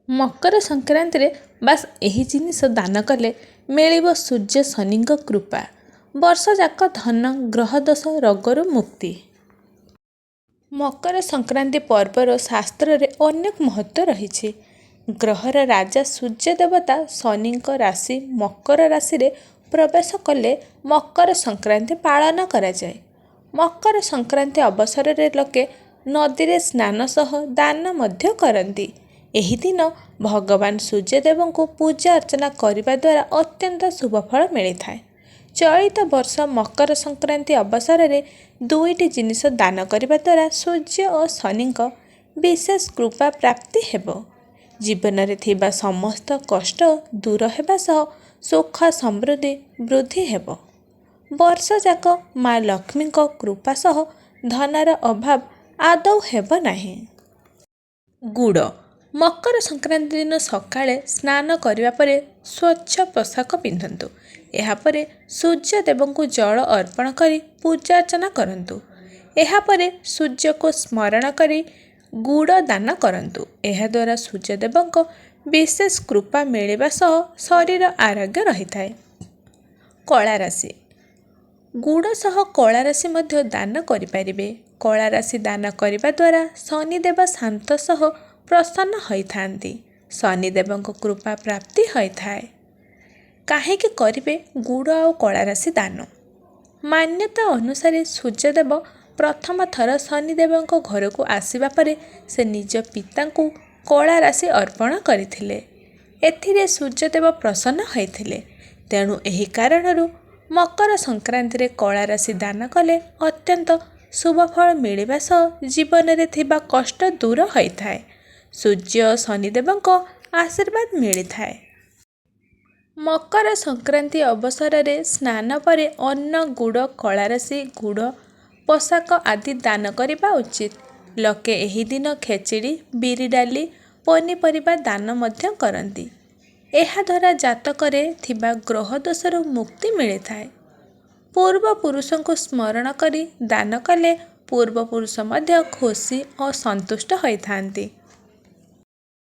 ମକର ସଂକ୍ରାନ୍ତିରେ ବାସ୍ ଏହି ଜିନିଷ ଦାନ କଲେ ମିଳିବ ସୂର୍ଯ୍ୟ ଶନିଙ୍କ କୃପା, ବର୍ଷଯାକ ଧନ, ଗ୍ରହଦୋଷ, ରୋଗରୁ ମୁକ୍ତି। ମକର ସଂକ୍ରାନ୍ତି ପର୍ବର ଶାସ୍ତ୍ରରେ ଅନେକ ମହତ୍ତ୍ୱ ରହିଛି। ଗ୍ରହର ରାଜା ସୂର୍ଯ୍ୟ ଦେବତା ଶନିଙ୍କ ରାଶି ମକର ରାଶିରେ ପ୍ରବେଶ କଲେ ମକର ସଂକ୍ରାନ୍ତି ପାଳନ କରାଯାଏ। ମକର ସଂକ୍ରାନ୍ତି ଅବସରରେ ଲୋକେ ନଦୀରେ ସ୍ନାନ ସହ ଦାନ ମଧ୍ୟ କରନ୍ତି। ଏହି ଦିନ ଭଗବାନ ସୂର୍ଯ୍ୟଦେବଙ୍କୁ ପୂଜା ଅର୍ଚ୍ଚନା କରିବା ଦ୍ୱାରା ଅତ୍ୟନ୍ତ ଶୁଭଫଳ ମିଳିଥାଏ। ଚଳିତ ବର୍ଷ ମକର ସଂକ୍ରାନ୍ତି ଅବସରରେ ଦୁଇଟି ଜିନିଷ ଦାନ କରିବା ଦ୍ୱାରା ସୂର୍ଯ୍ୟ ଓ ଶନିଙ୍କ ବିଶେଷ କୃପା ପ୍ରାପ୍ତି ହେବ। ଜୀବନରେ ଥିବା ସମସ୍ତ କଷ୍ଟ ଦୂର ହେବା ସହ ସୁଖ ସମୃଦ୍ଧି ବୃଦ୍ଧି ହେବ। ବର୍ଷଯାକ ମା ଲକ୍ଷ୍ମୀଙ୍କ କୃପା ସହ ଧନର ଅଭାବ ଆଦୌ ହେବ ନାହିଁ। ଗୁଡ଼। ମକର ସଂକ୍ରାନ୍ତି ଦିନ ସକାଳେ ସ୍ନାନ କରିବା ପରେ ସ୍ୱଚ୍ଛ ପୋଷାକ ପିନ୍ଧନ୍ତୁ। ଏହାପରେ ସୂର୍ଯ୍ୟଦେବଙ୍କୁ ଜଳ ଅର୍ପଣ କରି ପୂଜାର୍ଚ୍ଚନା କରନ୍ତୁ। ଏହାପରେ ସୂର୍ଯ୍ୟଙ୍କୁ ସ୍ମରଣ କରି ଗୁଡ଼ ଦାନ କରନ୍ତୁ। ଏହାଦ୍ୱାରା ସୂର୍ଯ୍ୟଦେବଙ୍କ ବିଶେଷ କୃପା ମିଳିବା ସହ ଶରୀର ଆରୋଗ୍ୟ ରହିଥାଏ। କଳା ରାଶି। ଗୁଡ଼ ସହ କଳା ରାଶି ମଧ୍ୟ ଦାନ କରିପାରିବେ। କଳା ରାଶି ଦାନ କରିବା ଦ୍ୱାରା ଶନିଦେବ ଶାନ୍ତ ସହ ପ୍ରସନ୍ନ ହୋଇଥାନ୍ତି। ଶନିଦେବଙ୍କ କୃପା ପ୍ରାପ୍ତି ହୋଇଥାଏ। କାହିଁକି କରିବେ ଗୁଡ଼ ଆଉ କଳା ରାଶି ଦାନ? ମାନ୍ୟତା ଅନୁସାରେ ସୂର୍ଯ୍ୟଦେବ ପ୍ରଥମ ଥର ଶନିଦେବଙ୍କ ଘରକୁ ଆସିବା ପରେ ସେ ନିଜ ପିତାଙ୍କୁ କଳା ରାଶି ଅର୍ପଣ କରିଥିଲେ। ଏଥିରେ ସୂର୍ଯ୍ୟଦେବ ପ୍ରସନ୍ନ ହୋଇଥିଲେ। ତେଣୁ ଏହି କାରଣରୁ ମକର ସଂକ୍ରାନ୍ତିରେ କଳା ରାଶି ଦାନ କଲେ ଅତ୍ୟନ୍ତ ଶୁଭଫଳ ମିଳିବା ସହ ଜୀବନରେ ଥିବା କଷ୍ଟ ଦୂର ହୋଇଥାଏ। ସୂର୍ଯ୍ୟ ଓ ଶନିଦେବଙ୍କ ଆଶୀର୍ବାଦ ମିଳିଥାଏ। ମକର ସଂକ୍ରାନ୍ତି ଅବସରରେ ସ୍ନାନ ପରେ ଅନ୍ନ, ଗୁଡ଼, କଳାରାଶି, ଗୁଡ଼, ପୋଷାକ ଆଦି ଦାନ କରିବା ଉଚିତ। ଲୋକେ ଏହି ଦିନ ଖେଚୁଡ଼ି, ବିରି ଡାଲି, ପନିପରିବା ଦାନ ମଧ୍ୟ କରନ୍ତି। ଏହାଦ୍ୱାରା ଜାତକରେ ଥିବା ଗ୍ରହ ଦୋଷରୁ ମୁକ୍ତି ମିଳିଥାଏ। ପୂର୍ବପୁରୁଷଙ୍କୁ ସ୍ମରଣ କରି ଦାନ କଲେ ପୂର୍ବପୁରୁଷ ମଧ୍ୟ ଖୁସି ଓ ସନ୍ତୁଷ୍ଟ ହୋଇଥାନ୍ତି।